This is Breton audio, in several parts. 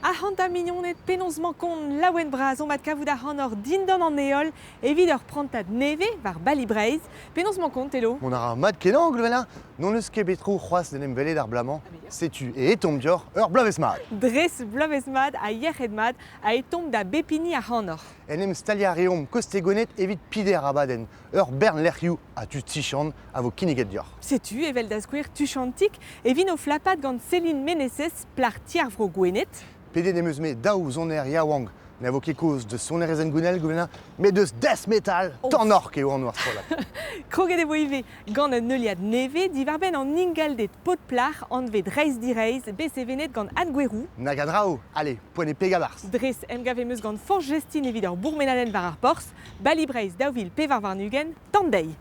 Ac'hanta mignoned, penaos 'mañ kont laouen bras omp adkavout ac'hanoc'h dindan an heol evit ur prantad nevez war Bali Breizh. Penaos 'mañ kont, Telo? Mont a ra mat kenañ, Gwenna. N'hon eus ket bet tro c'hoazh d'en em welet ar bloaz-mañ. Setu e etomp deoc'h ur bloavezh mat. Dres bloavezh mat ha yec'hed mat a etomp da bep hini ac'hanoc'h. En em staliañ a reomp koste Gwened evit pider abadenn. Ur bern lec'hioù ha tud sichant a vo kinniget deoc'h. Setu, evel da skouer tuchantik, e vin o flapat gant Céline Meneses, plac'h ti ar vro Gwened. Pedet em eus-me daou soner yaouank na vo ket kaoz deus sonerezh hengounel, Gwenna, met deus death metal tanork eo anv ar strollad. Kroget e vo ivez gant un heuliad nevez diwar-benn an ingalded paotr-plac'h anvet Reizh-Direizh, bet sevenet gant Anne Gouerou. Nag a draoù! Allez, poent eo pegañ 'barzh. Dres emgav em eus gant Fañch Jestin evit ur bourmenadenn war ar porzh, Bali Breizh 2024, tamm dezhi!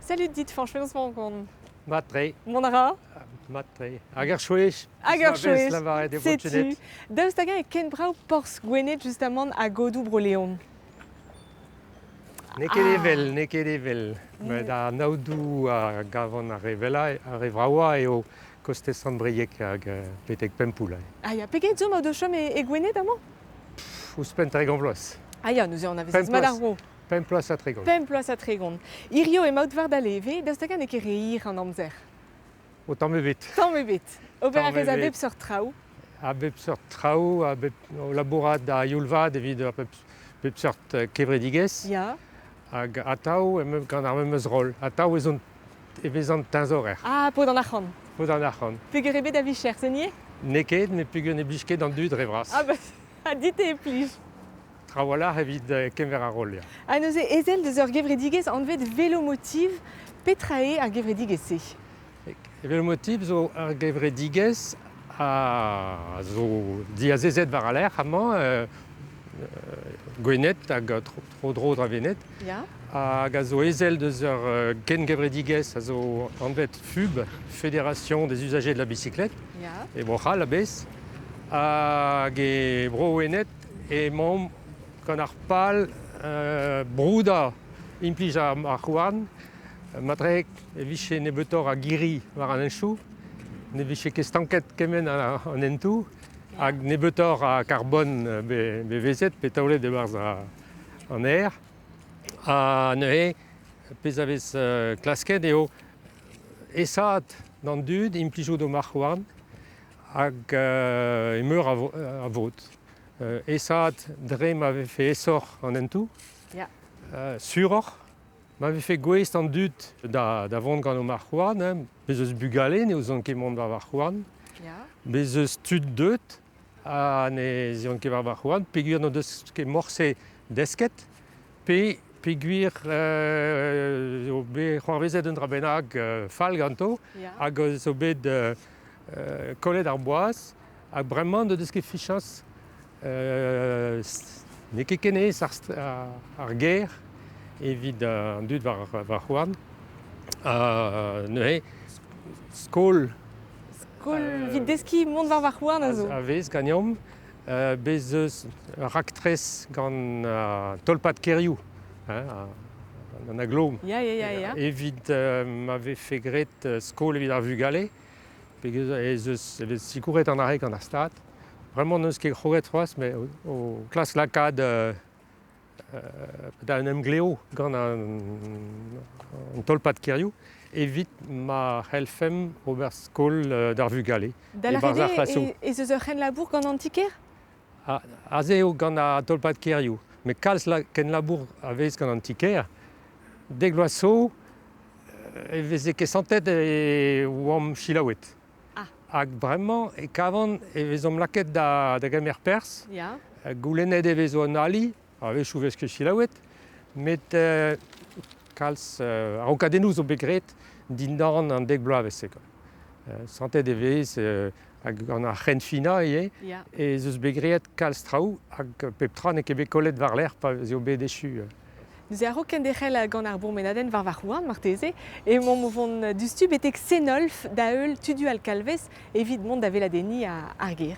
Salut dit Fañch, penaos 'mañ gant Mat-tre. Mont a ra? Mat-tre. Hag ar chwech. Hag ar chwech. lavaret e Setu. Daoust hag-eñ e ken brav porzh Gwened justamant ha Godoù Bro-Leon? N'eo ket evel, n'eo ket evel. Met an aodoù a gavan ar re wellañ, ar re vravañ eo kostez Sant-Brieg hag betek Pempoull. Ah ya, pegeit zo emaout o chom e Gwened amañ? Ouzhpenn 30 vloaz. Ah ya, neuze anavezez mat ar vro. 5 vloaz ha 30. 5 vloaz ha 30. Hirio emaout war da leve, daoust hag-eñ n'eo ket re hir an amzer? O tamm ebet. Tamm ebet. Ober a rez a bep seurt traoù. A bep seurt traoù, a bep o labourat da youl-vat evit ur bep seurt kevredigezh. Ya. Hag atav gant ar memes roll. Atav ez on e vezan teñzorer. Ah, paotr an arc'hant. Paotr an arc'hant. Peger eo bet da vicher, Senier? N'eo ket, met peogwir ne blij ket an dud dre vras. Ah bah, ha dit e plij. Trawalc'h evit kemer ar roll, ya. Ha neuze, ezel deus ur gevredigezh anvet Velomotiv, petra eo ar gevredigezh-se? Velomotiv zo ur gevredigezh a zo diazezet war al lec'h amañ, Gwened hag tro-dro da Wened, hag a zo ezel deus ur gengevredigezh a zo anvet FUB, Fédération des usagers de la bicyclette, e Bro-C'hall a-bezh, hag e Bro-Wened emaomp gant ar pal broudañ implij ar houarn. Matre e vije nebeutoc'h a girri war an henchoù, ne vije ket stanket kement an hentoù hag nebeutoc'h a karbon bevezet pe taolet e-barzh an aer. Ha neuze, pezh a vez klasket eo aesaat d'an dud implijout o marc'h-houarn hag emeur a vod. Aesaat dre ma vefe aesoc'h an hentoù, suroc'h, ma vefe gouest an dud da vont gant o marc'h-houarn, hein. Bez' eus bugale ne ouzont ket mont war varc'h-houarn. Bez' eus tud deuet ha ne z'eont ket war varc'h-houarn peogwir n'o deus ket morse desket pe peogwir eo bet c'hoarvezet un dra bennak fall ganto hag zo bet kollet ar boaz hag bremañ n'o deus ket fichañs n'eo ket ken aes ar gêr evit an dud war varc'h-houarn. Neuze skol Skol evit deskiñ mont war varc'h-houarn a zo. A vez ganeomp. Bez' eus ur raktres gant tolpad kêrioù, an aglo, evit ma vefe graet skol evit ar vugale. Ez eus e vez sikouret an arre gant ar Stad. Bremañ n'eus ket kroget c'hoazh, met o klask lakaat da un emglev gant an tolpad kêrioù evit ma c'hellfemp ober skol d'ar vugale Da e-barzh ar lâret c'hlasoù. eo ez eus ur c'henlabour gant an ti-kêr? Aze eo gant an tolpad kêrioù. Met kalz kenlabour a vez gant an ti-kêr. Dek vloaz zo e veze ket santet e oamp selaouet. Hag bremañ e kavan e vezomp lakaet da gemer perzh. Goulennet e vezo an ali, a-wechoù vez ket selaouet, met kalz araokadennoù zo bet graet dindan an dek bloavezh-se. Santet e vez hag gant ar c'henfinañ ivez, ez eus bet graet kalz traoù hag pep tra n'eo ket bet kollet war-lerc'h pa ez eo bet echu. Neuze a-raok kenderc'hel gant ar bourmenadenn war varc'h-houarn marteze, emaomp o vont diouzhtu betek Senolf da heul Tudual Kalvez evit mont da weladenniñ ar gêr.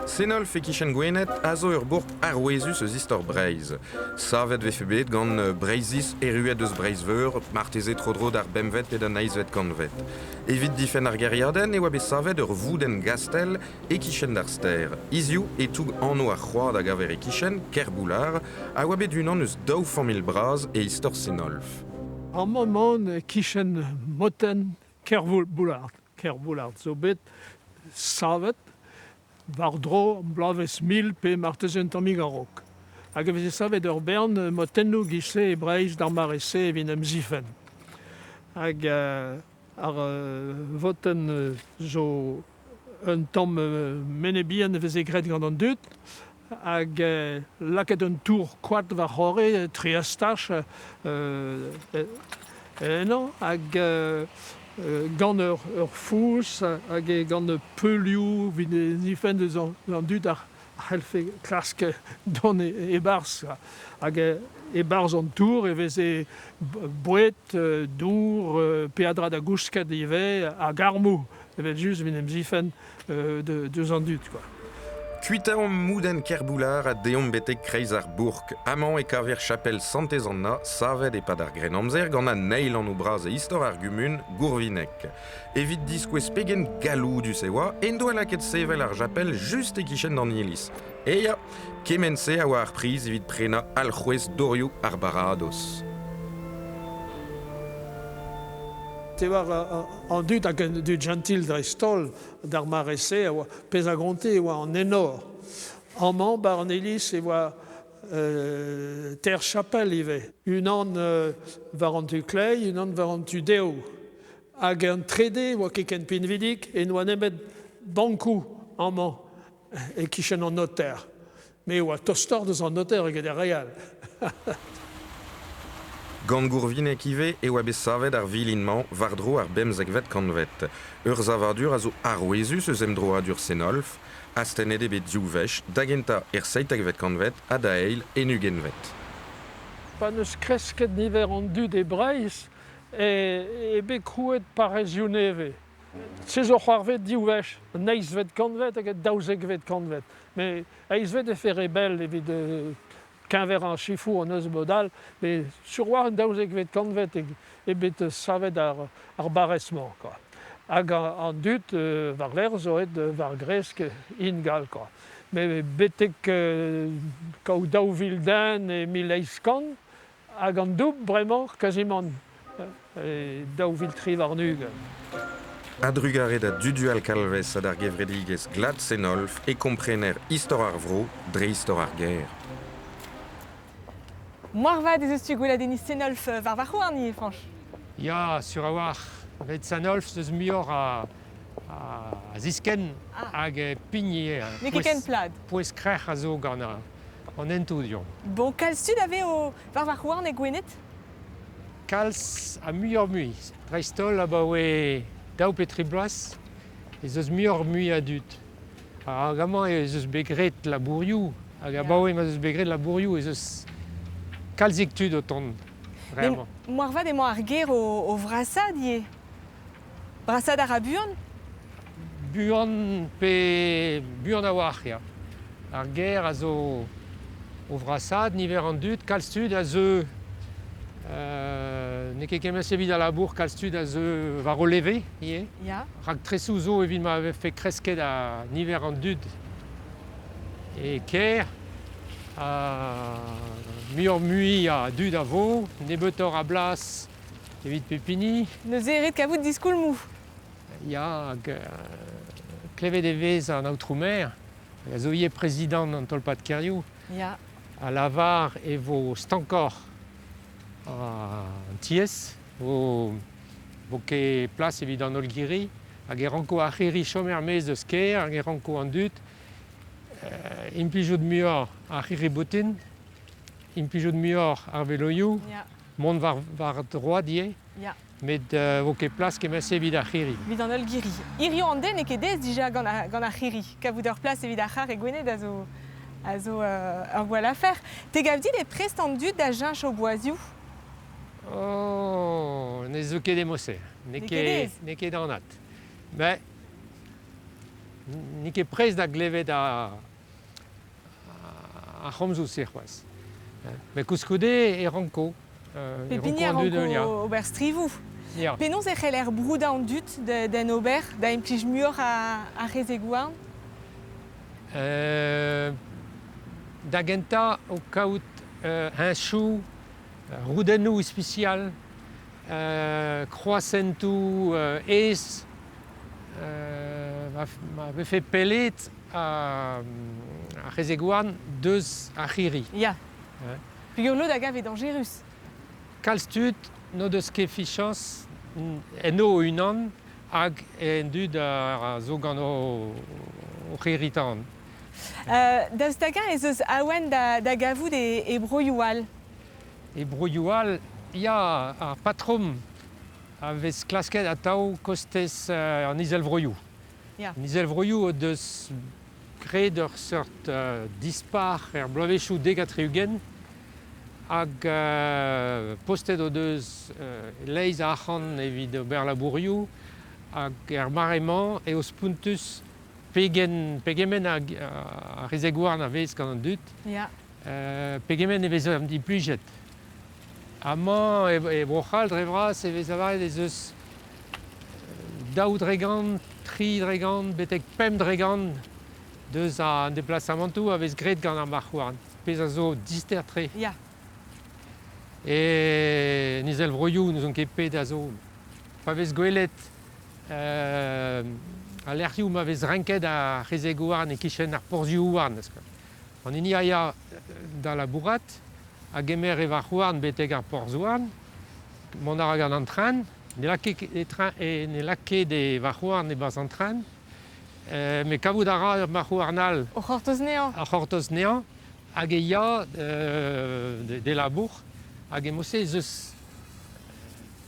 Senolf e-kichen Gwened a zo ur bourk arouezus eus istor Breizh. Savet 'vefe bet gant Breizhiz erruet eus Breizh-Veur, marteze tro-dro d'ar bempvet pe d'an eizhvet kantved. Evit difenn ar gêriadenn e oa bet savet ur voudenn gastell e-kichen d'ar stêr. Hiziv e toug anv ar c'hoad a gaver e-kichen, Kerboulard, a oa bet unan eus daou familh bras e istor Senolf. Amañ emaon e-kichen Motenn Kerboulard. Kerboulard zo bet savet war-dro bloavezh mil pe marteze un tammig a-raok. Hag e veze savet ur bern motennoù giz-se e Breizh d'ar mare-se evit en em zifenn. Hag ar votenn zo un tamm mene bihan e veze graet gant an dud hag lakaet un tour koad war-c'horre, tri estaj ennañ hag gant ur foñs hag gant peulioù evit difenn eus an dud a c'hellfe klask dont e-barzh. Hag e-barzh an tour e veze boued, dour, peadra da gousket ivez hag armoù evel-just evit en em zifenn deus an dud. Quoi. Kuitaomp moudenn Kerboulard ha deomp betek kreiz ar bourk. Amañ e kaver chapel Santez-Anna, savet e-pad ar Grennamzer gant an eil anv bras e istor ar gumun, Gourvineg. Evit diskouez pegen galloudus e oa, en doa lakaet sevel ar chapel just e-kichen an iliz. E ya, kement-se a oa ar priz evit prenañ alc'hwez dorioù ar baradoz. Te war an dud hag an dud gentil dreist-holl d'ar mare-se a oa pezh a gonte e oa an enor. Amañ, bar an iliz, e oa ter chapel ivez. Unan war an tu kleiz, unan war an tu dehoù. Hag an trede e oa ket ken pinvidik e n'oa nemet bankoù amañ e-kichen an noter. Me e oa tostoc'h deus an noter eget ar re all. Gant Gourvineg ivez e oa bet savet ar vilin-mañ war-dro ar bemzekvet kantved. Ur savadur a zo arouezus eus emdroadur Senolf, astennet eo bet div wech, da gentañ er seitekvet kantved ha da eil en ugentvet. Pa n'eus kresket niver an dud e Breizh eo bet krouet parrezioù nevez. Se zo c'hoarvezet div wech, an eizhvet kantved hag an daouzekvet kantved. Met eizhvet e fe re bell evit keñver ar sifroù an eus mod all, met sur war an daouzekvet kantved eo bet savet ar barrez-mañ. Quoi. Hag an dud war-lerc'h zo aet war gresk ingal. Quoi. Met betek kaout 2000 den e 1800, hag an doubl bremañ kazimant e 2023. A-drugarez da Dudual Kalvez ha d'ar gevredigezh Glad Senolf e komprener istor ar vro dre istor ar gêr. Moarvat ez eus tu gweladenniñ Senolf war varc'h-houarn ivez, Fañch. Ya, sur a-walc'h. Met Senolf eus muioc'h a ziskenn hag pign ivez. N'eo ket ken plat. Pouez krec'h a zo gant an hentoù deomp. Bon, kalz tud a vez o war varc'h-houarn e Gwened? Kalz ha muioc'h-mui. Dreist-holl abaoe daou pe tri bloaz ez eus muioc'h-mui a dud. Hag amañ ez eus bet graet labourioù, hag abaoe ma 'z eus bet graet labourioù ez eus kalzik tud o tont bremañ. Met moarvat emañ ar gêr o vrasaat ivez. Brasaat a ra buan? Buan pe buan a-walc'h, ya. Ar gêr a zo o vrasaat niver an dud, kalz tud a zeu n'eo ket kement evit al labour, kalz tud a zeu war o leve ivez. Ya. Raktresoù zo evit ma vefe kresket a niver an dud e kêr. Ha muioc'h-mui a dud a vo, nebeutoc'h a blas evit pep hini. Neuze eo ret kavout diskoulmoù. Ya, hag klevet e vez an aotrou maer, hag a zo ivez prezidant an tolpad-kêrioù, Ya. a lavar e vo stankoc'h an tiez, vo, vo ket plas evit an holl girri, hag e ranko ar c'hirri chom er-maez eus kêr, hag e ranko an dud Implijout muioc'h ar c'hirri-boutin, implijout muioc'h ar veloioù, mont war droad ivez, met vo ket plas kement-se evit ar c'hirri. Evit an holl girri. Hiziv an deiz n'eo ket aes dija gant ar c'hirri. Kavout ur plas evit ar c'harr e Gwened a zo a zo ur gwall afer. Te gav dit eo prest an dud da cheñch o boazioù? Oh, ne zo ket emo-se. N'eo ket, n'eo ket anat. Mais n'eo ket prest da glevet ar c'homzoù-se c'hoazh. Met koulskoude e ranko. Pep hini a ranko ober strivoù. Penaos e c'heller broudañ an dud d'en ober, da implij muioc'h ar c'hezeg-houarn? Da gentañ o kaout heñchoù, roudennoù ispisial, kroazhentoù aes, ma vefe pellet ar c'hezeg-houarn deus ar c'hirri. Ya. Peogwir lod a gav eo dañjerus. Kalz tud n'o deus ket fichañs enno o-unan hag en dud a zo gant o c'hirri-tan. Daoust hag-eñ ez eus awen da gavout e broioù all? E broioù all, ya, ar patrom a vez klasket atav kostez an Izelvroioù. An Izelvroioù o deus graet ur seurt dispac'h er bloavezhioù 70 hag postet o deus leizh arc'hant evit ober labourioù hag er mare-mañ eo spontus pegen, pegement a rezeg-houarn a vez gant an dud, pegement e vez implijet. Amañ e Bro-C'hall dre vras e vez lavaret ez eus 2%, 3% betek 5% deus an deplasamantoù a vez graet gant ar marc'h-houarn, pezh a zo dister-tre. E en Izelvroioù n'ouzon ket pet a zo. Pa vez gwelet al lec'hioù ma vez renket ar c'hezeg-houarn e-kichen ar porzhioù-houarn. An hini a ya da labourat a gemer e varc'h-houarn betek ar porzh-houarn, mont a ra gant an tren, ne lak ket e, ne lak ket e varc'h-houarn e-barzh an tren, met kavout a ra ur marc'h-houarn all. O c'hortoz anezhañ. A c'hortoz anezhañ, hag e ya d'e labour, hag e-mod-se ez eus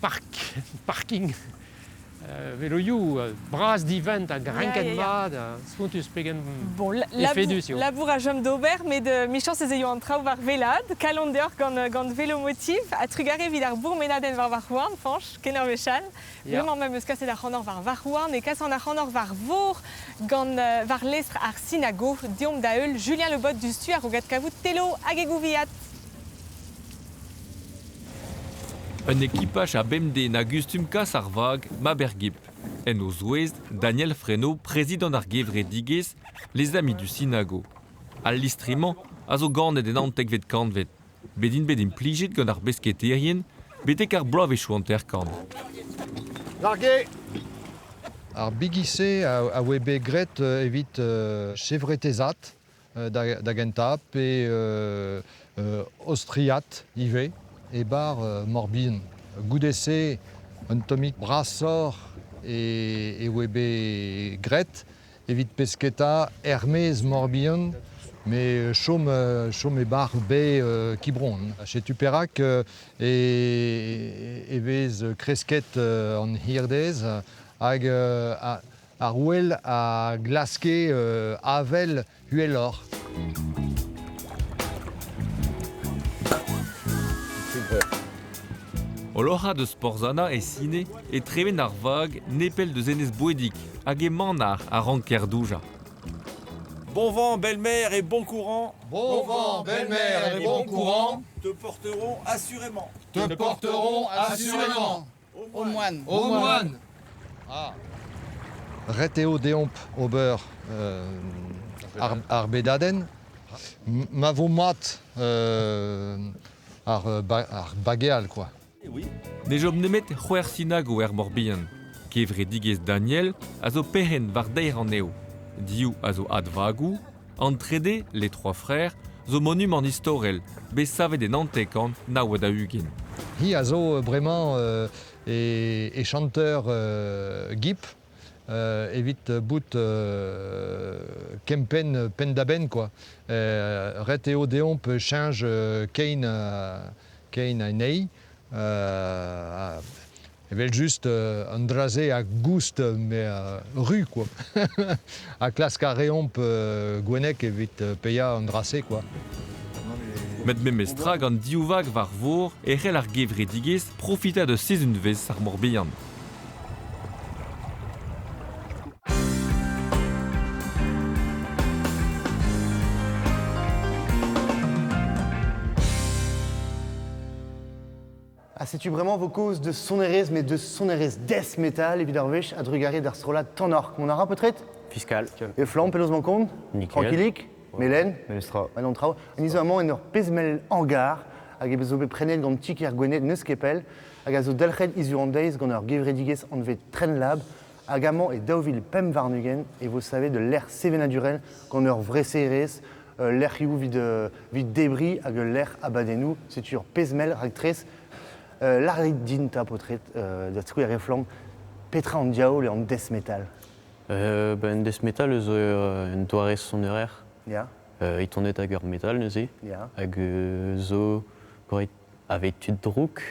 park, parking veloioù bras divent hag renket mat, spontus pegen bon, efedus eo. Labour a chom d'ober, met michañs ez eo an traoù war wellaat. Kalon deoc'h gant Velomotiv ha trugarez evit ar bourmenadenn war varc'h-houarn, Fañch, ken ur wech all. Bremañ me'm eus kaset ac'hanoc'h war varc'h-houarn e kasan ac'hanoc'h war vor gant war lestr ar Sinago. Deomp da heul Julien Le Bot diouzhtu a-raok adkavout Telo hag e gouviad. Un ekipaj a bemdez na gustum kas ar vag Mabergip. En o zouez, Daniel Fresneau, prezidant ar gevredigezh Les Amis du Sinago. Al listri-mañ a zo ganet en naontekvet kantved. Bet int bet implijet gant ar besketaerien betek ar bloavezhioù 50. Largué Ar bigi-se a voe bet graet evit chevretezat da gentañ pe aostriat ivez e-bar Morbihan. Goude-se un tammig brasoc'h e voe bet graet evit pesketa er-maez Morbihan met chom chom e-bar bae Kibron. Setu perak e vez kresket an hirdez hag ar ouel a glaske avel uheloc'h. O loc'hañ deus Porzana e Sine e tremen ar vag nepell deus enez Boedig hag e manac'h a ranker doujañ. Bon vent, belle mer et bon courant. Bon vent, belle mer et bon courant. Te porteront assurément. Te porteront assurément. Au moine. Au moine. Ah. Ret eo deomp ober ar bedadenn. Ma vo mat ar bageal quoi. Ne chom nemet c'hwec'h sinago er Mor-Bihan. Kevredigezh Daniel a zo perc'henn war deir anezho. Div a zo advagoù, an trede, Les Trois Frères, zo monumant istorel bet savet e 1949. Hi a zo bremañ e chanteur Gip Evit bout kempenn penn-da-benn quoi. Ret eo deomp cheñch kein kein anezhi. Evel-just an dra-se a goust ru quoi. Ha klask a reomp gwenneg evit paeañ an dra-se quoi. Met memestra gant div vag war vor e c'hell ar gevredigezh profitañ deus sizhunvezh ar Mor-Bihan. Ha setu bremañ vo kaoz deus sonerezh met deus sonerezh death metal evit ar wech a-drugarez d'ar strollad Tanork. Mont a ra paotred? Fiskal. E flamm penaos 'mañ kont? Nickel. Trankilik? Melen? Memestra. An an traoù. Ni zo amañ en ur pezh mell hangar hag e zo bet prenet gant ti-kêr Gwened n'eus ket pell hag a zo delc'het hiziv an deiz gant ur gevredigezh anvet Trendlab hag amañ e 2025 e vo savet ul lec'h sevenadurel gant ur vreserezh, ul lec'hioù evit, evit debriñ hag ul lec'h abadennoù. Setu ur pezh mell raktres. Lârit din 'ta paotred, da skouer e flamm, petra an diaoul eo an death metal? Ben, death metal zo un doare sonerezh. Ya. E tonet hag ur metal neuze. Ya. Hag zo gwraet aveit tud drouk.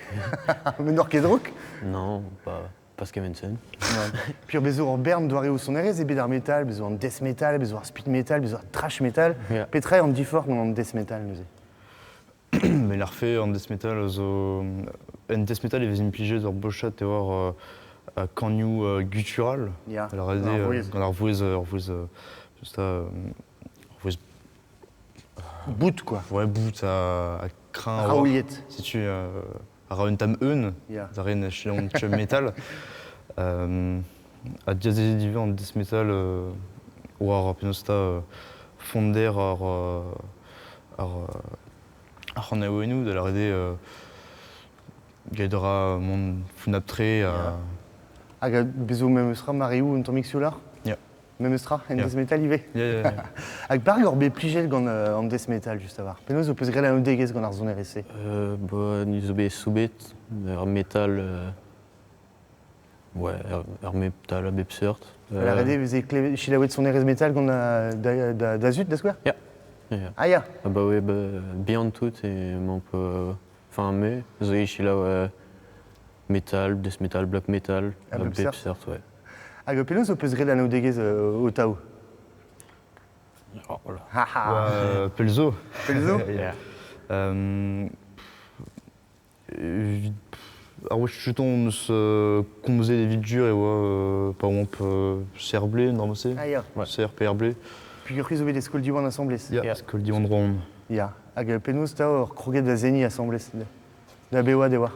Met n'oc'h ket drouk? Non, pas, pas kement-se. Puis bez zo ur bern doareoù sonerezh ebet ar metal, bez zo an death metal, bez zo ar speed metal, bez zo ar thrash metal. Yeah. Petra eo an diforc'h gant an death metal neuze? Mais l'arfe an death metal zo... En death metal e vez implijet ur bochad eo ar kanioù guttural. Ya, Alors, gant ar vouezh. Gant ar vouezh, ur vouezh, just ur vouezh Bout quoi. Ouais, bout ha kreñv. Raouliet. Setu a ra un tamm eun, da ren chelon chum metal. Ha diazezet ivez an death metal war penaos 'ta fonder ar ar ar c'hanaouennoù, da lâret eo get a ra mont fonnapl-tre ha... Hag bez zo memes tra mareoù un tammig siouloc'h? Ya. Memes tra, en Ya. death metal ivez? Ya, ya, ya. Hag perak oc'h bet plijet gant an death metal just a-walc'h? Penaos ho peus graet anaoudegezh gant ar sonerezh-se? Ba, ni zo bet soubet ur metal ouais, ur metal a bep seurt. Lâret eo e veze klevet selaouet sonerezh metal gant da, da, da zud, da skouer? Ya. Ya. Ah ya. Ah bah ouais, bah, bihan tout emañ enfin me zo e selaou metal, death metal, black metal, A a bep bep seurt. seurt, ouais. Hag penaos ho peus graet anaoudegezh ho taou? Oh là. Ha ha. Oa pell zo. Pell zo? Ya. Evit ar wech chutan hon eus komzet evit jur e oa pa oamp Serble, normalement Ah ya. Ouais. CRPRB. Peogwir zo bet e skol Diwan asambles? Ya, skol Diwan Rouen. Ya. Hag penaos 'ta oc'h kroget da seniñ asambles? Da bewa deoa?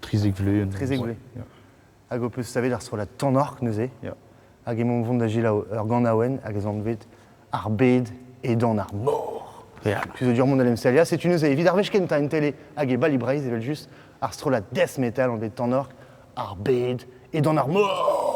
13 vloaz. 13 vloaz. Ya. Hag ho peus savet ar strollad Tanork neuze? Ya. Hag emaomp vont da selaou ur ganaouenn hag ez anvet Ar bed edan ar mor. Ya. Tu zo dur mont da lemsalia, setu neuze evit ar wech kentañ en tele hag e Bali Breizh evel-just ar strollad death metal anvet Tanork, Ar bed edan ar mor.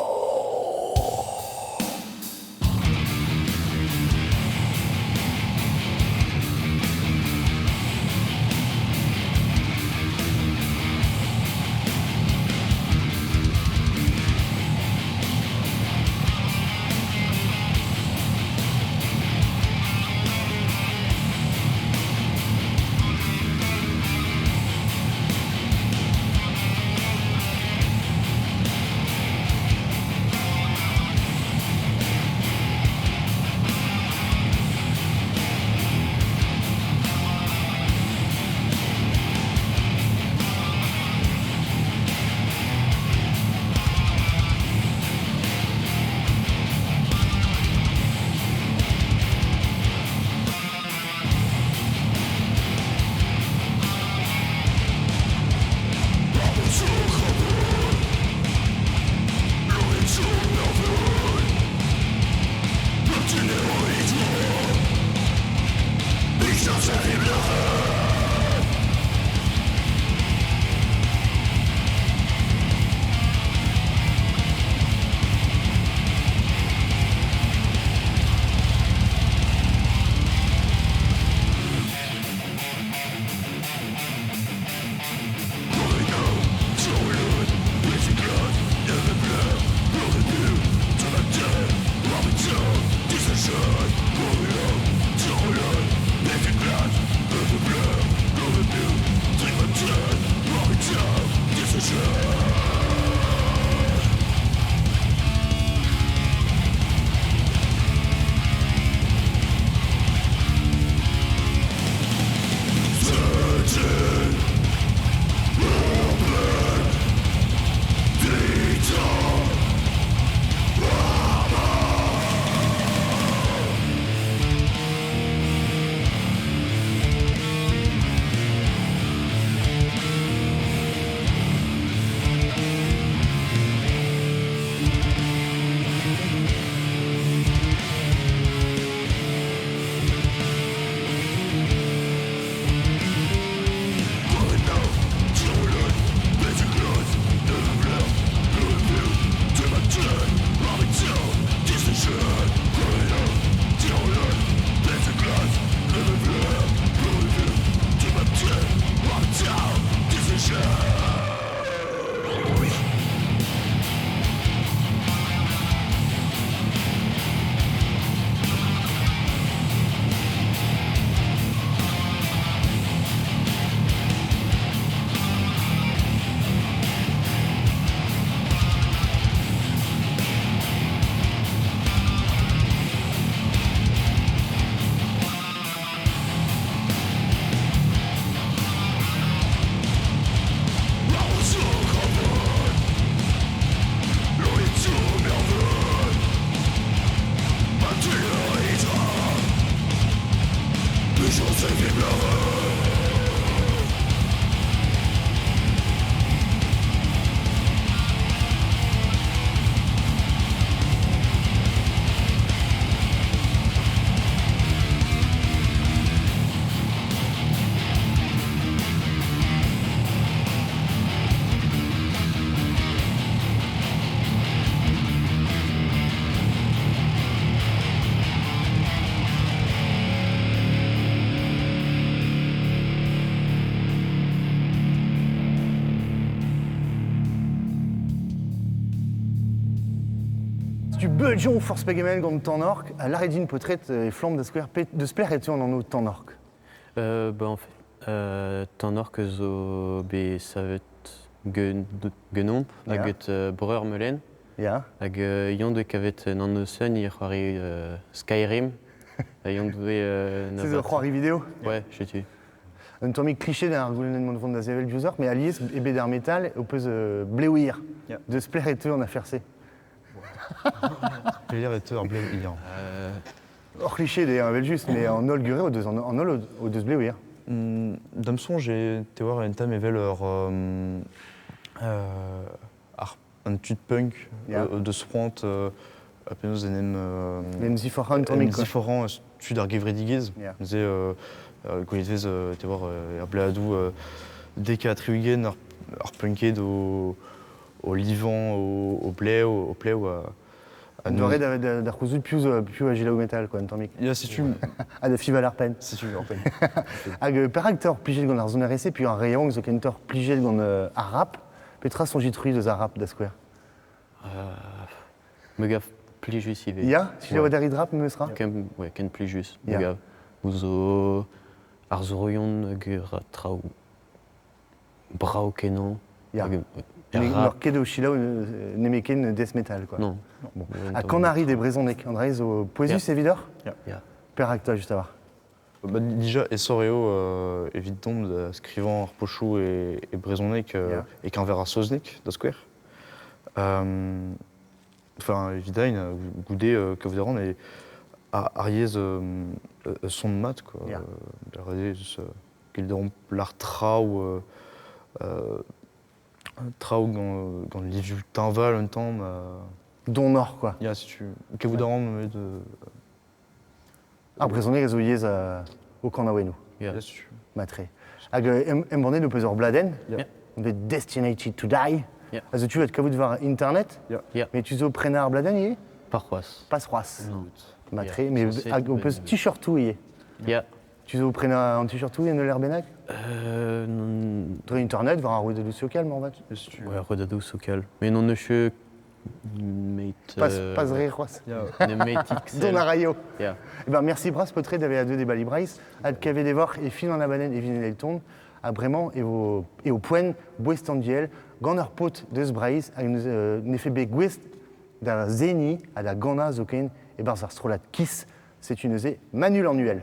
Tu beudjon force pegement gant Tanork, a laredin potret e flamm da skouer pet deus plec'h e an anv Tanork. Bah, en fait, Tanork zo bet savet genomp hag et breur melen. Hag yon de kavet an anv-sen i c'hoari Skyrim. Ha yon doe C'est zo c'hoari vidéo? Ouais, setu. Un tammig cliché d'un ar goulenn mont vont da sevel diouzhoc'h, mais alies e bet ar metal o peus blewir. Deus plec'h e teu an afer-se. Plaisir e teu ar blewir. Hor cliché de evel just, mais an holl gure o deus an holl o deus blewir. Da'm soñj e te war en tamm evel ur ar an tud punk deus c'hoant a penaos en em En em ziforc'hañ un tammig, quoi. ziforc'hañ tud ar gevredigezh. Neuze gwelet vez te war er bleadoù dek ha 60 ar punked o livañ o blev o plev a Doare da c'houzout piv a gilaou metal, quoi, un tammig. Ya, setu. Ha da fival ar penn. Setu ar penn. Hag perak teor plijet gant ar sonerezh-se, puis ar re yaouank zo kentoc'h plijet gant ar rap. Petra soñjit-c'hwi deus ar rap, da skouer? Me gav plijus ivez. Ya, selaouet a rit rap, memes ra? Ken, ouais, ken plijus, me gav. Zo ar zoroion hag ur traoù brav kenañ. Hag, N'oc'h ket o selaou nemetken death metal, quoi. Non. Bon. Ha kan a rit e brezhoneg, an dra zo pouezus evidoc'h? Ya. Perak 'ta, just a-walc'h? Bah, dija esor eo evit dont da skrivañ ar pochoù e brezhoneg e keñver ar saozneg, da skouer. Enfin, evit ein, goude kavout a ran e ar yezh son mat, quoi. Da re eus gellet l'ar traoù traoù gant livioù teñval un tamm. Donoc'h, quoi. Ya, setu kavout a ran met Ar brezhoneg a zo yezh o kanaouennoù. Ya. Setu. Matre. Hag embannet ho peus ur bladenn, bet Destinated to Die. A zo tu ad kavout war internet. Mais tu zo prenañ ar bladenn ivez? Pas c'hoazh. Pas c'hoazh. Non. Matre, mais hag ho peus t-shirtoù ivez. Ya. Tu zo prenañ an t-shirtoù en ul lec'h bennak? Non. Dre internet, war ar rouedadoù sokial, moarvat? Ouais, rouedadoù sokial. Mais non neus met Pas re c'hoazh. Ne met XL. Dont a raio. Ya. Eh ben, merci bras paotred da vezañ deuet e Bali Breizh. Adkavet e voc'h e fin an abadenn evit en Elton. Ha bremañ e vo eo poent boest an diell gant ur paotr deus Breizh hag nefe bet gouest da seniñ ha da ganañ zoken e-barzh ar strollad Kiss. Setu neuze Manu Lannuel.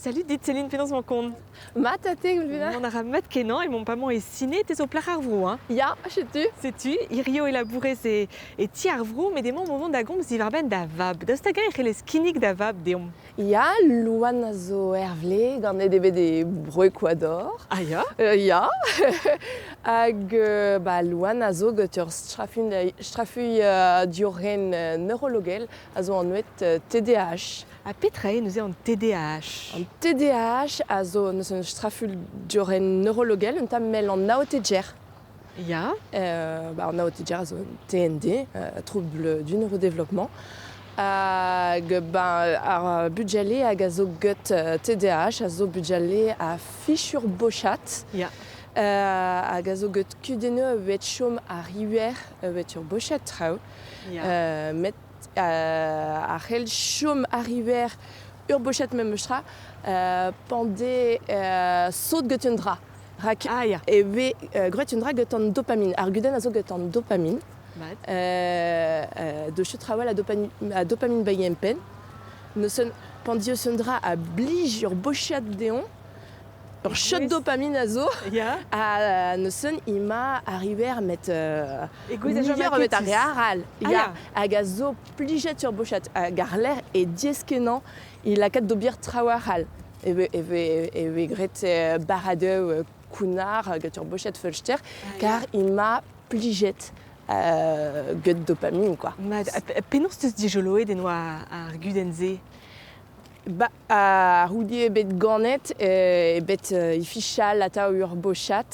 Salut dit Céline penaos 'mañ kont? Mat ha te, Goulvina? Mont a ra mat kenañ, emaomp amañ e Sine, te zo plac'h ar vro, hein? Ya, setu. Setu, hirio e labourez e, e ti ar vro, met emaomp o vont da gomz diwar-benn da vab. Daoust hag-eñ e c'hellez kinnig da vab deomp? Ya, Louan a zo Hervle, ganet eo bet e Bro-Ecuador. Ah ya? Ya. Hag ba, Louan a zo gant ur strafuilh diorren neurologel a zo anvet TDAH. Ha petra eo neuze an TDAH? An TDAH a zo neuze un straful diorren neurologel, un tamm mell an aoteger. Ya. Ba, an aoteger a zo un TND, trouble du neurodéveloppement. Hag ben, ar budjale hag a zo get TDAH a zo budjale a fichur bochat. Ya. Hag a zo get kudennoù evet chom ar riwer evet ur bochat traoù. Ya. Met a c'hell chom arriver ur bochad memestra p'en dez sot get un dra. Rak ah, ya. e vez graet un dra get an dopamine. Ar gudenn a zo get an dopamine. Mat. Deus trawal a dopamine, a dopamine baien penn. Neus pan dieus un dra a blij ur bochad dezhañ, ur shot dopamine a zo, Ya. ha neuzen ima arriver met E gouez a chom muioc'h met ar aketus. re arall. Ah Ya, ya. hag a zo plijet ur bochad. Hag ar lec'h e diaes-kenañ e lakaat d'ober traoù arall. E ve, e ve, e ve graet baradeù kounnar gant ur bochad feulster, kar ima plijet get dopamine, quoi. Mat, ha penaos teus dijoloet en oa ar gudenn-se? Ba, a-c'houde eo bet ganet eo bet ifichal atav ur bochad.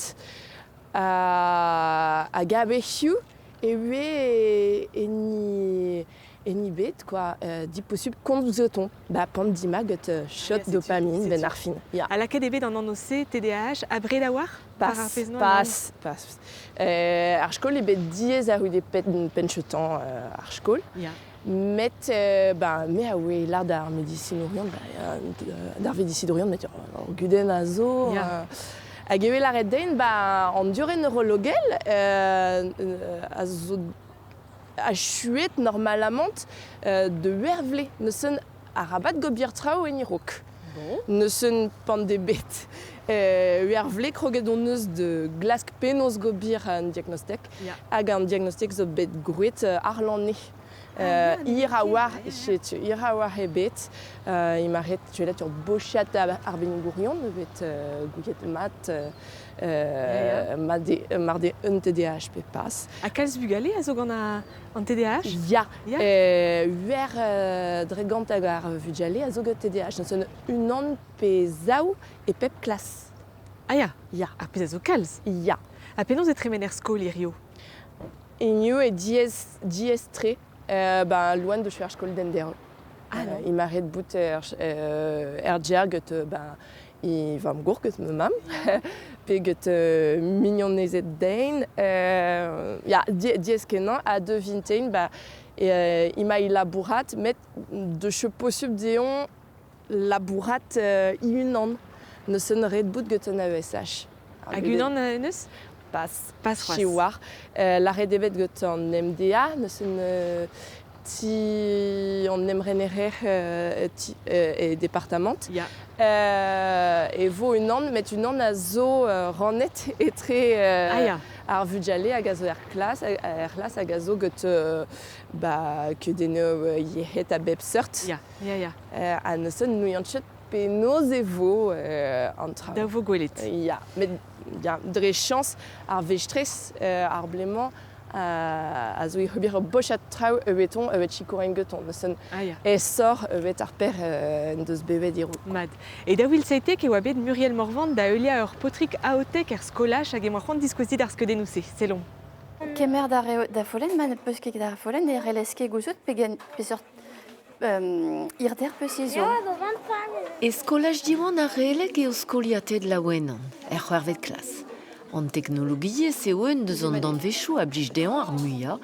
Hag a-wezhioù e oe enni, enni bet quoi, diposubl komz gantañ. Ba, pan dima get shot Ah, setu, dopamine setu. ben ar fin. Ya. Ha lakaet eo bet an anv-se TDAH abred a-walc'h? Par ar Pas, pezh noa, pas, pas. Ar skol eo bet diaes a-c'houde penn penn-cheutañ ar skol. Ya. Met ben, me a oe lâr d'ar medisinourion, ba, d'ar vedisinourion, met ur gudenn a zo. Ya. Hag e oe lâret din, ba, an diorren neurologel a zo achuet normalamant de wervle. Neuzen arabat gober traoù en e-raok. Bon. Neuzen pan de bet. Wervle kroget hon eus de glask penaos gober an diagnostek. Ya. Hag an diagnostek zo bet groet àrlané. Ah, ya, Ir a n'eo oar, ket, ya, ya. setu, ir a oar ebet. Emañ ret tuelet ur bochad arbennigourion bet gouiet mat Ya, ya. mar de un TDAH pe pas. Ha kalz bugale a zo gant an TDAH? Ya, Ya. wer dregant hag ar vugale a zo gant TDAH. Neuzen unan pe zaou e pep klas. Ah ya, Ya. ar pezh a zo kalz. Ya. Ha penaos e tremen er skol hirio? Hiziv eo diaes, diaes-tre. Ben, loen deus ar skol d'enderv. Ah non. Emañ ret bout er, er gêr get ben, e vamm-gozh get ma mamm, pe get mignonezed den. Ya, diaes-kenañ ha de vintein, ba, emañ e labourat, met deus posubl dezhañ labourat e-unan. Neuzen ret bout get an AESH. Hag unan neus? Pas. Pas c'hoazh. Siwar. Lâret eo bet get an MDA, neuzen ti an emrenerer ti, e departamant. Ya. E vo unan, met unan a zo rannet etre Ah ya. ar vugale hag a zo er klas, er c'hlas hag a zo get ba, kudennoù yec'hed a bep seurt. Ya, ya, ya. Ha neuzen n'ouian ket penaos e vo an traoù. Da vo gwelet. Ya, met ya, dre chañs ar vestrez ar blez-mañ a zo e ober ur bochad traoù eveton evet sikourien geton. Neuzen Ah ya. aesoc'h evet ar per en deus bevet hiro. Mat. E 2017 e oa bet Muriel Morvan da heuliañ ur paotrig aotek er skolaj hag emañ c'hoant diskouezit ar skeudennoù-se. Selomp. Kemer da, re, da follenn, ma ne peus ket da follenn, e relez ket gouzout pegen peseurt hirder peus ezhomm. E skolaj Diwan ar Releg eo skoliated laouenan, er c'hwec'hvet klas. An teknologiezh eo un deus an danvezioù a blij dezhañ ar muiañ.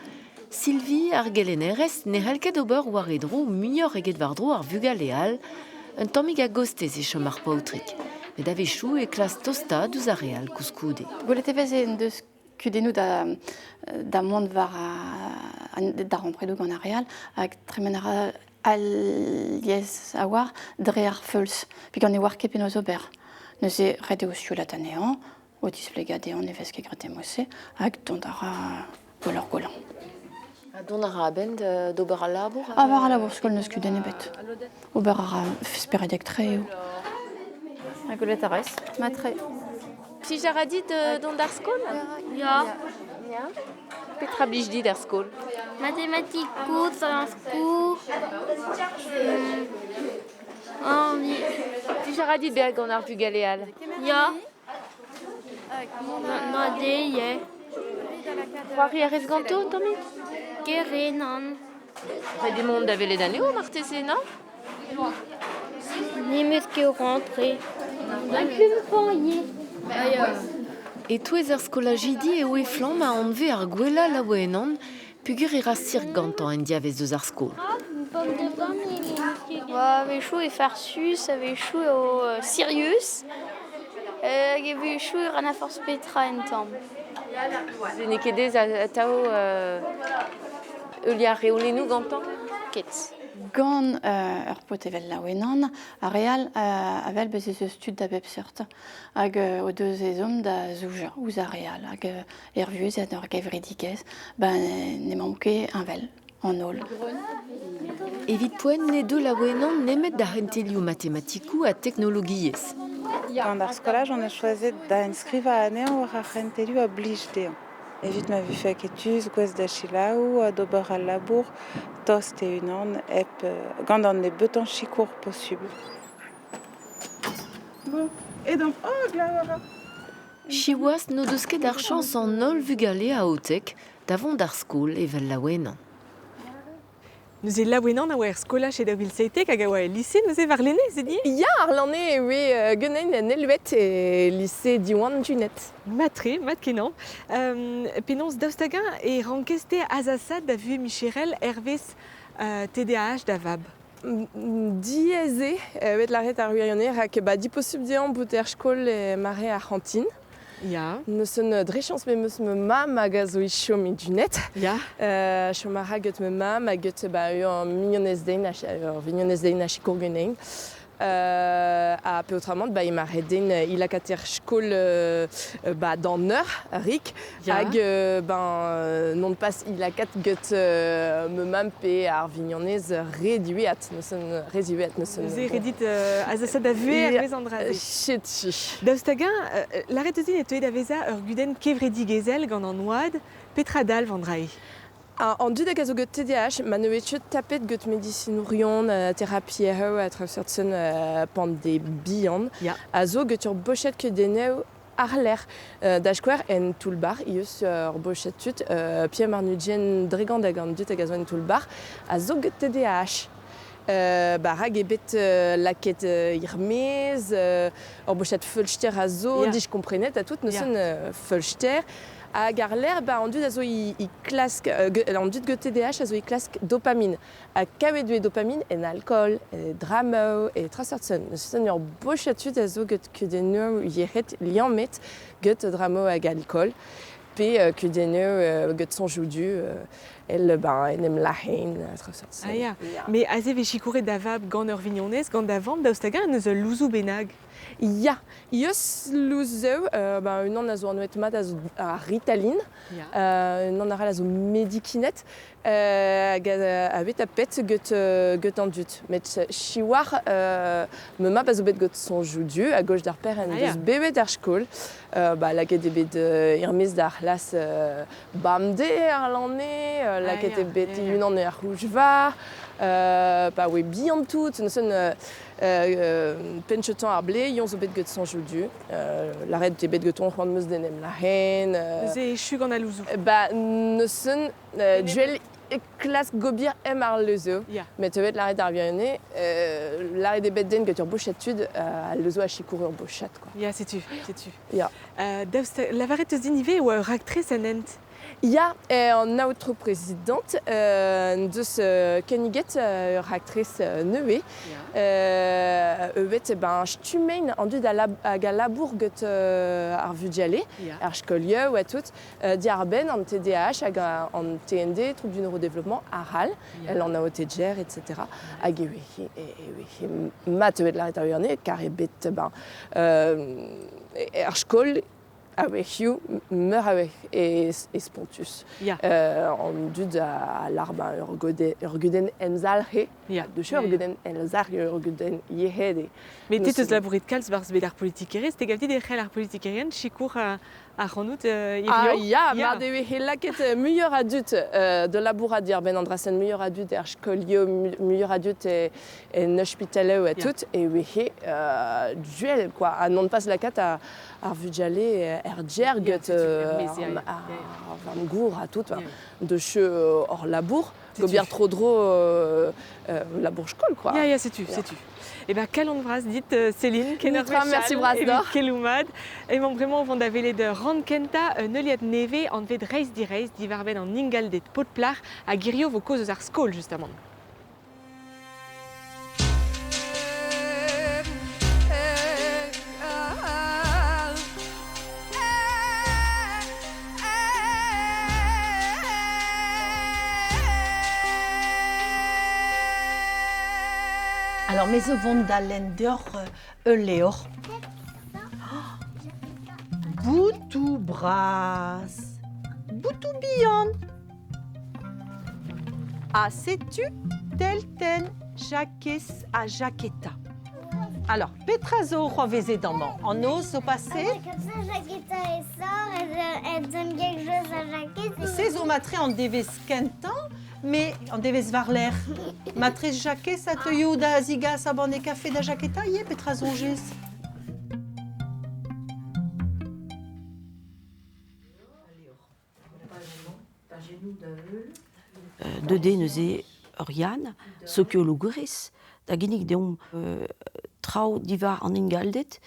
Sylvie ar gelennerez ne c'hell ket ober war e dro muioc'h eget war-dro ar vugale all, un tammig a-gostez e chom ar paotrig. Met a-wechoù e klas tostaat ouzh ar re all koulskoude. Gwelet e vez en deus kudennoù da, da mont war a, darempredoù gant ar re all, hag tremen a ra Alies a-walc'h dre ar feuls, peogwir ne oar ket penaos ober. Neuze ret eo sioulat anezhañ, o displegañ dezhañ ne vez ket graet mod-se, hag dont a ra gwelloc'h-gwellañ. Ha dont a ra a-benn d'ober al labour? Ah, war al labour skol n'eus kudenn ebet. Ober a ra speredek-tre eo. Ha gwelet a rez, mat-tre. Plij a ra dit dont d'ar skol? Ya. Ya. Petra blij dit er skol? Matematikoù, sciences Plij a ra dit bezañ gant ar vugale all? Ya. Mat eo ivez. C'hoari a rez ganto, Tommy? Ket nann. Ret eo mont da welet anezho marteze, non? Nemet ket rentre. E-touez ar skolajidi eo e flamm a anvez ar gwellañ laouenan peogwir e ra sirk gantañ en diavez eus ar skol. A-wechoù eo farsus, a-wechoù eo sirius. Hag a-wechoù e ran a forzh petra un tamm. Se n'eo ket aes atav heuliañ ar reolennoù gantañ? Ket. Gant ur paotr evel Laouenan, ar re all a wel bez' ez eus tud da bep seurt hag o deus ezhomm da zoujañ ouzh ar re all. Hag er vuhez en ur gevredigezh, ben n'emaomp ket heñvel an holl. Evit poent ne deu Laouenan nemet da c'hentelioù matematikoù ha teknologiezh. Gant ar skolaj on eus choazet da enskrivañ anezhañ war ar c'hentelioù a blij dezhañ. Evit ma vefe aketus, gouest da selaou ha d'ober al labour tost e-unan hep gant an nebeutañ sikour posubl. Bon, et donc, oh, glav a ra. Siwazh n'o deus ket ar chañs an holl vugale aotek da vont d'ar skol evel Laouenan. Neuze Laouenan a oa er skolaj e 2017 hag a oa el lise neuze warlene, se dit? Ya, arlane e oe ganin en Elvet e lise Diwan Junet. Mat-tre, mat-kenañ. Penaos daoust hag-eñ e rankez-te azasaat da vuhez micherel hervez TDAH da vab? Diaes eo bet lâret ar wirionez rak ba diposubl dezhañ bout er skol e mare ar c'hantin. Ya. Neus un dre chañs me 'meus ma mamm hag a zo e chom e Dunet. Ya. Chom a ra get ma mamm hag get ba ur mignonez din ur vignonez din a sikour ganin. Ha peotramant ba emañ ret din he lakaat er skol ba d'an eur rik hag ben non pas he lakaat get ma mamm pe ar vignonez re diwezhat neus re ziwezhat neus Neuze redit azasat da vuhez hervez an dra-se. Setu. Daoust hag-eñ, lâret eus din e teue da vezañ ur gudenn kevredigezhel gant an oad, petra dalv an dra-se? An dud hag a zo get TDAH, ma ne vez ket tapet get medisinourion, terapiezhioù ha traoù seurt-sen pan de bihan, a zo get ur boched kudennoù àr-lerc'h. Da skouer, en toull-bac'h, eus ur boched tud, Pierre Marnudjen dregont hag an dud hag a zo en toull-bac'h, a zo get TDAH. Ba rak eo bet lakaet er-maez, ur boched feulster a zo, diskomprenet ha tout, neuze feulster. Hag àr-lerc'h, ba an dud a zo i klask, an dud get TDAH a zo i klask dopamine. Ha kavet eo dopamine en alkool, e dramoù, e tra seurt-sen. Neuze ur boched tud a zo get kudennoù yec'hed liammet get dramoù hag alkool. Pe kudennoù get soñjoù du, el ben, en em lac'hein, tra seurt-se. Ah ya, mais aze vez sikouret da vab gant ur vignonez, gant da vamm, daoust hag-eñ n'eus ul louzoù bennak? Ya, eus louzoù, ben, unan a zo anvet mat a zo ar Ritalin, unan arall a zo Medikinet, hag a vez tapet get, get an dud. Met siwazh, ma mab a zo bet get soñjoù du, a-gauche d'ar père en deus bevet er skol. Ba, lakaet eo bet er-maez d'ar c'hlas bemdez ar lannez, lakaet eo bet unan er c'houch-var, pa oe bihan tout, neuze penn-cheutañ ar blez, zo bet get soñjoù du. Lâret eo bet gantañ c'hoant 'meus d'en em lâren. Neuze echu gant al louzoù. Ba neuze duel klask gobir em ar leuzeu. Met evet lâret ar wirionez, lâret eo bet den get ur boched tud, al leuzeu a sikour ur boched quoi. Ya, setu, setu. Ya. Daoust lavaret eus din ivez e oa ur raktres en hent. Ya, an aotrou prezidant deus kenniget ur raktres nevez. Evet, ben stummein an dud hag a labour get ar vugale, ar skolioù ha tout, diarbenn an TDAH hag an TND, trouble du neurodéveloppement, ar el an AOTGR, etc. Hag e e mat evet lâret ar eo kar eo bet ben, ar skol a-wechioù, meur a wech e spontus. An dud a lâr ben ur gudenn emzalc'h eo, deus ur gudenn emzalc'h eo ur gudenn yec'hed eo. Met te teus labouret kalz barzh bet ar politikerezh, te gav dit e c'hell ar politikerien sikour ac'hanout hirio? Ah ya, mar eo he lakaet muioc'h a dud da labourat diàr-benn an dra-sen, muioc'h a dud er skolioù, muioc'h a dud en ospitaloù ha tout, e vehe duel quoi, ha non pas lakaat ar vugale er gêr get ar vamm-gour ha tout, deus hor labour, gober tro-dro labour skol quoi. Ya, ya, setu, setu. Eh ben, kalon vras dit, Céline, Mitra, merci bras deoc'h. Keloù mat. Emañ bremañ o vont da welet rann kentañ un heuliad nevez anvet Reizh Direizh diwar-benn an ingalded paotr-plac'h hag hirio vo kaoz eus ar skol justamant. Alors, me zo vont da lenn deoc'h ul levr. Boutoù bras, boutoù bihan. Ha setu teltenn Jakez ha Jaketa. Alors, petra zo c'hoarvezet amañ? An noz zo passé? Comme ça, Jaketa elle sort, elle donne quelque chose à Jakez. Se zo matre an devezh kentañ, mais an devezh war-lerc'h. Matre Jakez a teuio da zigas a banne kafe da Jaketa ivez, petra soñjez? Deuet eo neuze ur Yann, sokiologourez, da ginnig deomp traoù diwar an ingalded,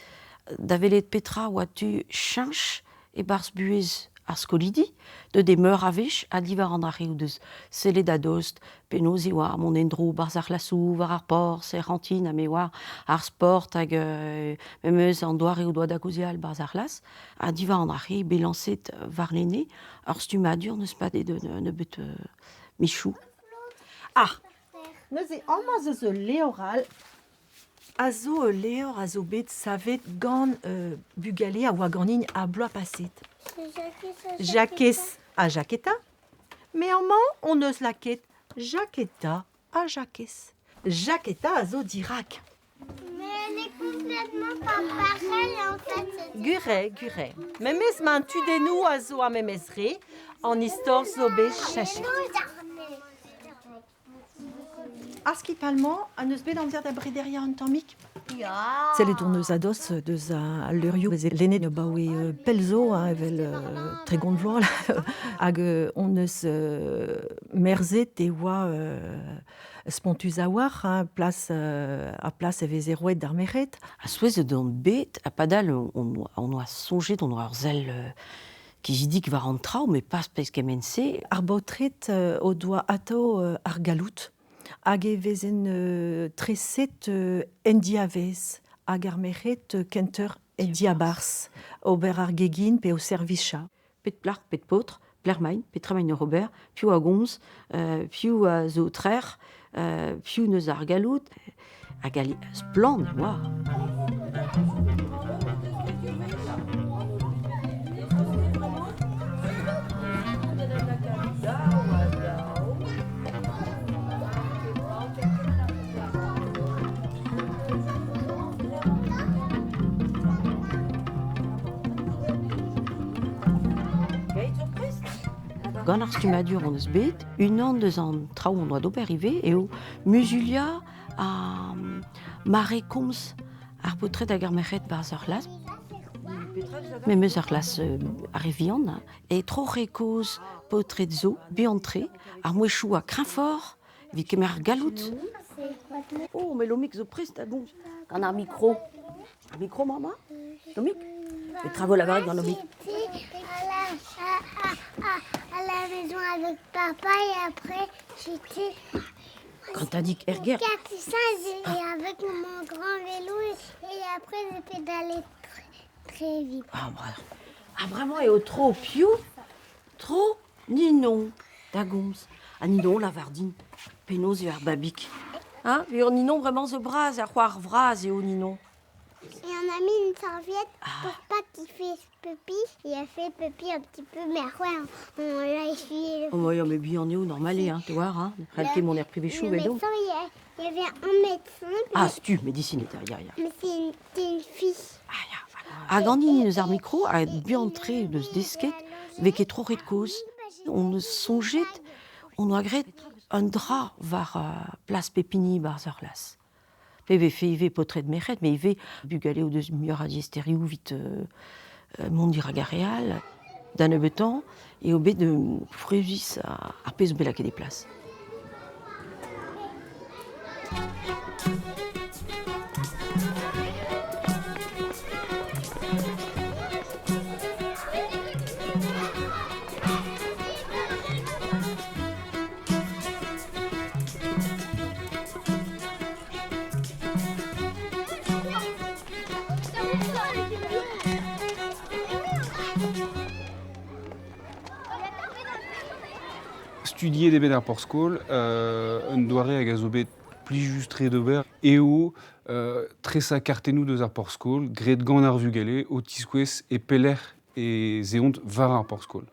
da welet petra oa tu cheñch e-barzh buhez ar skolidi, deuet eo meur a wech ha diwar an dra-se o deus sellet a-dost penaos e oa mont en-dro 'barzh ar c'hlasoù, war ar porzh, er c'hantin ha me oar ar sport hag memes an doare o doa da gaozeal 'barzh ar c'hlas. Ha diwar an dra-se bet lañset warlene ur stummadur n'eus padet un nebeut michoù. Ah, neuze amañ 'z eus ul levr all a zo ul levr a zo bet savet gant bugale a oa ganin ar bloaz paset. Jakez ha Jaketa. Mais amañ on eus lakaet Jaketa ha Jakez. Jaketa a zo dirak. Mais elle est complètement pas pareille en fait. Gure, gure. Memes ma an tudennoù a zo ar memes re, an istor zo bet cheñchet. Ar skipailh-mañ a neus bet amzer da brederiañ un tammig? Ya. Sellet on eus a-dost deus al leurioù veze lennet abaoe pell zo, hein, evel 30 vloaz, hag on eus merzet e oa spontus a-walc'h, hein, plas, ar plas e veze roet d'ar merc'hed. Ha souezhet on bet, ha padal on oa soñjet on oa ur sell kizidik war an traoù, met pas pezh kement-se. Ar baotred o doa atav ar galloud hag e vezent treset en diavez hag ar merc'hed kentoc'h en diabarzh, ober ar gegin pe o servichañ. Pet plac'h, pet paotr, pelec'h 'maint, petra 'maint oc'h ober, piv a gomz, piv a zo trec'h, piv 'neus ar galloud, hag ali splann e oa. Gant ar stummadur hon eus bet, unan deus an traoù hon doa d'ober ivez eo muzuliañ ar mare komz ar baotred hag ar merc'hed 'barzh ur c'hlas. Memes ur c'hlas ar re vihan e troc'he kozh paotred zo, buan-tre, ar mouezhioù a kreñfoc'h evit kemer ar galloud. Oh, mais Lomig zo prest da gomz gant ar mikro. Ar mikro, maman Lomig Petra vo lavaret gant Lomig? à la maison avec papa et après j'étais Quand t'as dit erger. Capucin et avec mon grand vélo et après j'ai pédalé très, très vite. Ah, ah vraiment, et au trop piou, trop ninon, da gomz. A ninon la vardin, penaos eo ar babik. Hein, eo ninon vraiment zo braz, ar c'hoar vraz eo ninon. Et on a mis une serviette pour pas qu'il fasse pipi. Il a fait pipi un petit peu, mais après on, on l'a essuyé. Oh, ouais, mais bien eo, normal, hein, tu vois, hein. Ket mon air privé chou, Le médecin, il y avait un médecin. Ah, stu, médecine, ya, ya. Mais c'est une, une fille. Ah, ya. Hag an eus ar micro, a bihan tre deus desket, vez ket tro ret koz. On eus sonjet, on oa graet un dra war plas pepini bar ur las. Pe vefe ivez potret merc'hed, mais ivez bugale o deus muioc'h a diesterioù vit mont dirak ar real. Da nebeutañ eo bet de freuzis ar pezh zo bet lakaet e plas. Studiet eo bet ar porzh-skol, un doare hag a zo bet plijus-tre d'ober eo tresañ kartennoù deus ar porzh-skol, graet gant ar vugale o tiskouez e pelec'h e zeont war ar porzh-skol.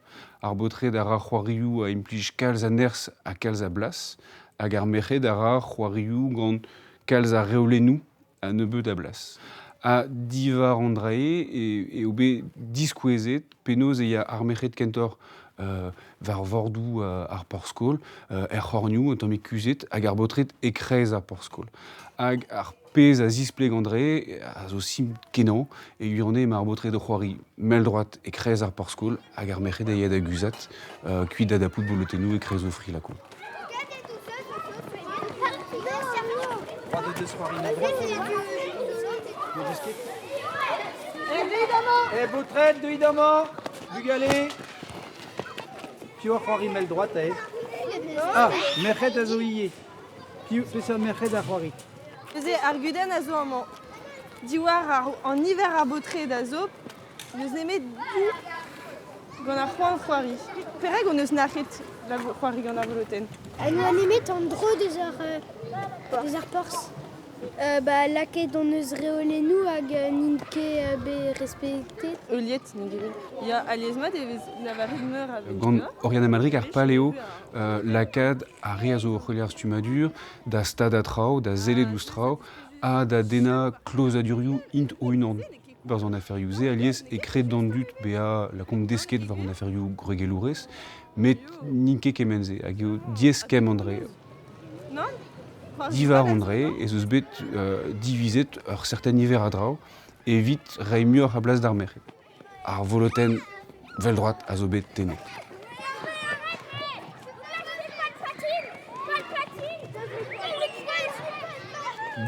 Ar baotred a ra c'hoarioù a implij kalz a nerzh ha kalz a blas, hag ar merc'hed a ra c'hoarioù gant kalz a reolennoù ha nebeut a blas. Ha diwar an dra-se eo bet diskouezet penaos e ya ar merc'hed kentoc'h war vordoù ar porzh-skol, er c'hornioù un tammig kuzhet, hag ar baotred e-kreiz ar porzh-skol. Hag ar pezh a zispleg an dra-se a zo simpl kenañ, e gwirionez emañ ar baotred o c'hoari mell-droad e-kreiz ar porzh-skol, hag ar merc'hed a ya da guzhat, kuit da dapout bolotennoù e-kreiz o fri lakaomp. Eh, baotred, deuit amañ, bugale. Piv a c'hoari mell droite aze? Ah, merc'hed a zo ivez. Piv, peseurt merc'hed a c'hoari? Neuze ar gudenn a zo amañ. Diwar ar, an niver ar baotred a zo, n'eus nemet div gant ar c'hoant c'hoari. Perak hon eus nac'het la c'hoari gant ar volotenn? Ha n'oa nemet an dro deus ar, deus ar porzh. Ba, lakaet hon eus reolennoù hag n'int ket bet respektet. Heuliet, n'eo ket. Ya, alies-mat e vez lavaret meur a wech. Gant Oriana Malric ar pal eo lakaat ar re a zo oc'h heuliañ ar stummadur da stadañ traoù, da sellet ouzh traoù ha da dennañ klozadurioù int o-unan. Barzh an aferioù-se alies e kred d'an dud bezañ lakaomp desket war an aferioù gwregelourez, met n'int ket kement-se hag eo diaes kemm an dra. Diwar an dra ez eus bet divizet ur certain niver a draoù evit reiñ muioc'h a blas d'ar merc'hed. Ar volotenn vell-droad a zo bet tennet.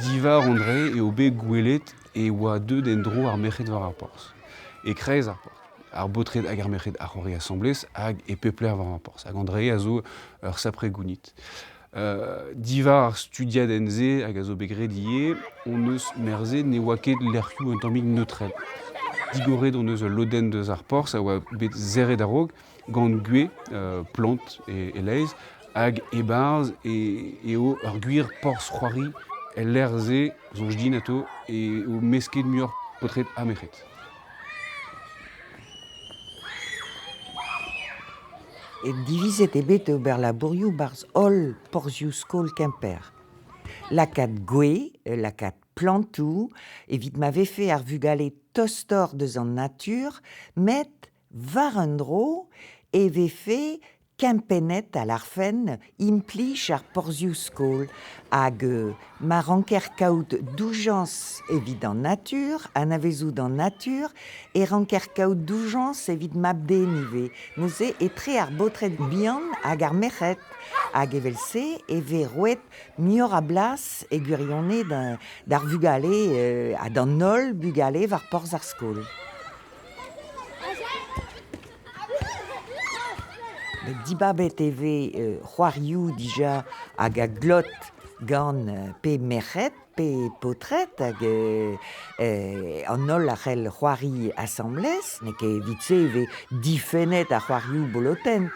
Diwar an dra eo bet gwelet e oa deuet en-dro ar merc'hed war ar porzh. E-kreiz ar porzh. Ar baotred hag ar merc'hed a c'hoari asambles hag e pep lec'h war ar porzh. Hag an dra a zo ur sapre gounid. Diwar ar studiadenn-se hag a zo bet graet ivez, hon eus merzet ne oa ket lec'hioù un tammig neutrel. Digoret hon eus ul lodenn deus ar porzh a oa bet serret a-raok gant gwez, plant e-leizh, hag e-barzh eo ur gwir porzh-c'hoari el lec'h-se, soñj din atao, eo mesket muioc'h paotred ha merc'hed. Divizet eo bet ober labourioù 'barzh holl porzhioù-skol Kemper. Lakaat gwez, lakaat plantoù evit ma vefe ar vugale tostoc'h deus an natur, met war un dro e vefe kempennet a lârfen implij ar porzhioù-skol hag ma ranker kaout doujañs evit an natur, anavezout an natur, e ranker kaout doujañs evit mab-den ivez. Neuze etre ar baotred bihan hag ar merc'hed. Hag evel-se e vez roet muioc'h a blas e gwirionez d'ar vugale ha d'an holl bugale war porzh ar skol. Bet dibabet e vez c'hoarioù dija hag a glot gant pe merc'hed pe paotred hag an holl a c'hell c'hoari asambles, n'eo ket evit-se e vez difennet ar c'hoarioù bolotenn.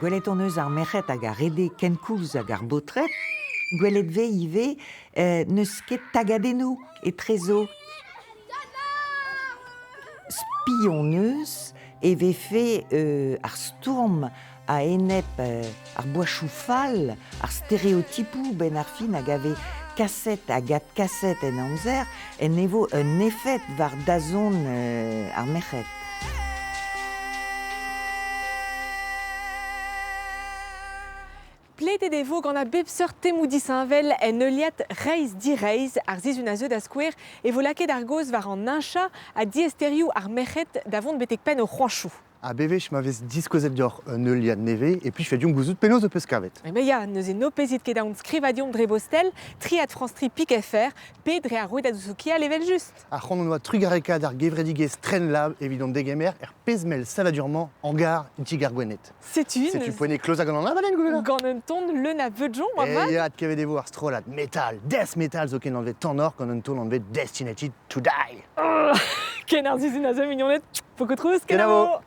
Gwelet hon eus ar merc'hed hag a rede kenkoulz hag ar baotred. Gwelet 'vez ivez n'eus ket tagadennoù etrezo. Spi hon eus e vefe ar stourm a-enep ar boachoù fall, ar stereotipoù 'benn ar fin hag a vez kaset hag adkaset en amzer, en evo un efed war dazont ar merc'hed. Pledet e vo gant a bep seurt temoù disheñvel en heuliad reizh-direizh ar sizhun a zeu da skouer e vo lakaet ar gaoz war an heñchañ ha diaesterioù ar merc'hed da vont betek penn o c'hoañchoù. Ha bewech ma vez diskouezet deoc'h un heuliad nevez e plijfe deomp gouzout penaos ho peus kavet. Mais ya, neuze n'ho pezit ket aon skrivañ deomp dre bostel, triad France Tri Pik FR pe dre ar rouedadoù sokial evel-just. Ar c'hoant hon oa trugarekaat ar gevredigezh Trenlab evit hon degemer er pezh-mell savadur-mañ en gar ti-gar Gwened. Setu, Setu poent eo klozañ gant an abadenn, Gouela. Gant un ton leun a veudjon, moarvat. E ya, adkevet e vo ar strollad metal, death metal zoken anvet Tanor gant un ton anvet Destined to Die. Ken ar sizhun a zeu, mignoned. Poko trouz, kenavo!